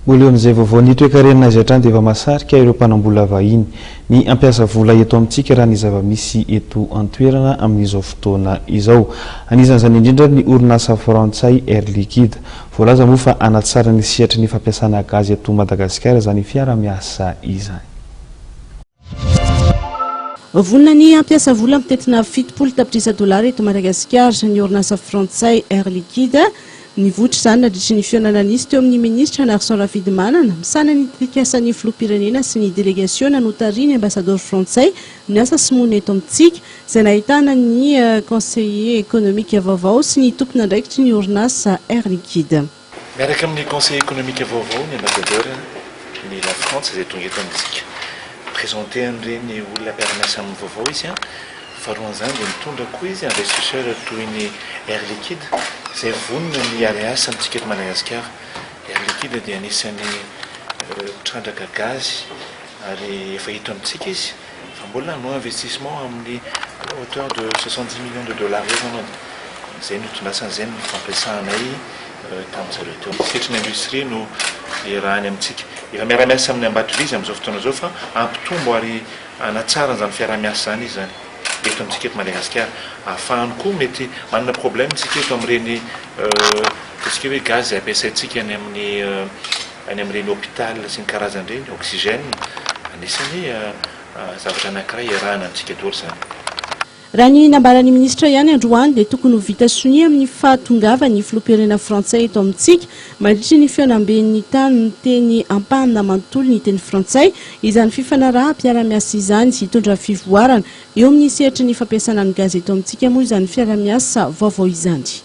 Mbola eo amin'izay vaovao ny toekarena izay hatrany dia efa mahasarika ireo mpanambola vahiny ny hampiasa vola eto amintsika raha ny zava-misy eto an-toerana amin'izao fotoana izao. Anisan'izany indrindra ny orinasa frantsay Air Liquide. Voalaza moa fa hanatsara ny sehatry ny fampiasana gaz eto Madagasikara izany fiara-miasa izany. Vonona ny hampiasa vola mitentina 70 tapitrisa dolara eto Madagasikara ny orinasa frantsay Air Liquide. Nivoitra izany nandritry ny fihaonana nisy teo amin'ny minisitra Narson Rafidimanana, misahana ny tetikasan'ny filoham-pirenena sy ny delegasiona notarihin'ny ambasadaoro frantsay miasa sy monina eto amintsika, izay nahitana ny conseiller économique vaovao sy ny tompon'andraikitry ny orinasa Air Liquide. Miaraka amin'ny conseiller économique vaovao ny ambassadeur ny la Frantsa izay tonga eto amintsika. Présenter an'ireny olona mpiara-miasa aminy vaovao izy. Faharoan'izany dia mitondra koa izy investisseur toy ny Air Liquide izay vonona ny hiara-hiasa amintsika eto Madagasikara. Air Liquide dia anisan'ny mpitrandraka gaz ary efa eto amintsika izy fa mbola hanao investissement amin'ny hauteur de 70 millions de dollars eo angambany. Izay no itondrasany, izay no nifampiresahanay tamin-jareo teo. Sehatry ny industrie no iarahany amintsika. Efa miara-miasa amin'ny Ambatovy izy amin'izao fotoana izao fa hampitombo ary Hanatsara an'izany fiaraha-miasa izany izy izany eto amintsika eto Madagasikara. Ahafahany koa mety manana problème isika eto amin'ireny ataontsika hoe gaz izay ampiasaintsika any amin'ny any amin'ireny hôpital sy ny karazany ireny, oxygène, anisan'ny zavatra anankiray iarahana amintsika daholo izany. Raha ny nambaran'ny minisitra ihany androany dia tokony ho vita sonia amin'ny fahatongavan'ny filoham-pirenena frantsay eto amintsika mandritry ny fihaonamben'ny tany miteny ampahany na manontolo ny teny frantsay izany fifanaraham-piarahamiasa izany. Hitondra fivoarana eo amin'ny sehatry ny fampiasana ny gaz eto amintsika moa izany fiarahamiasa vaovao izany.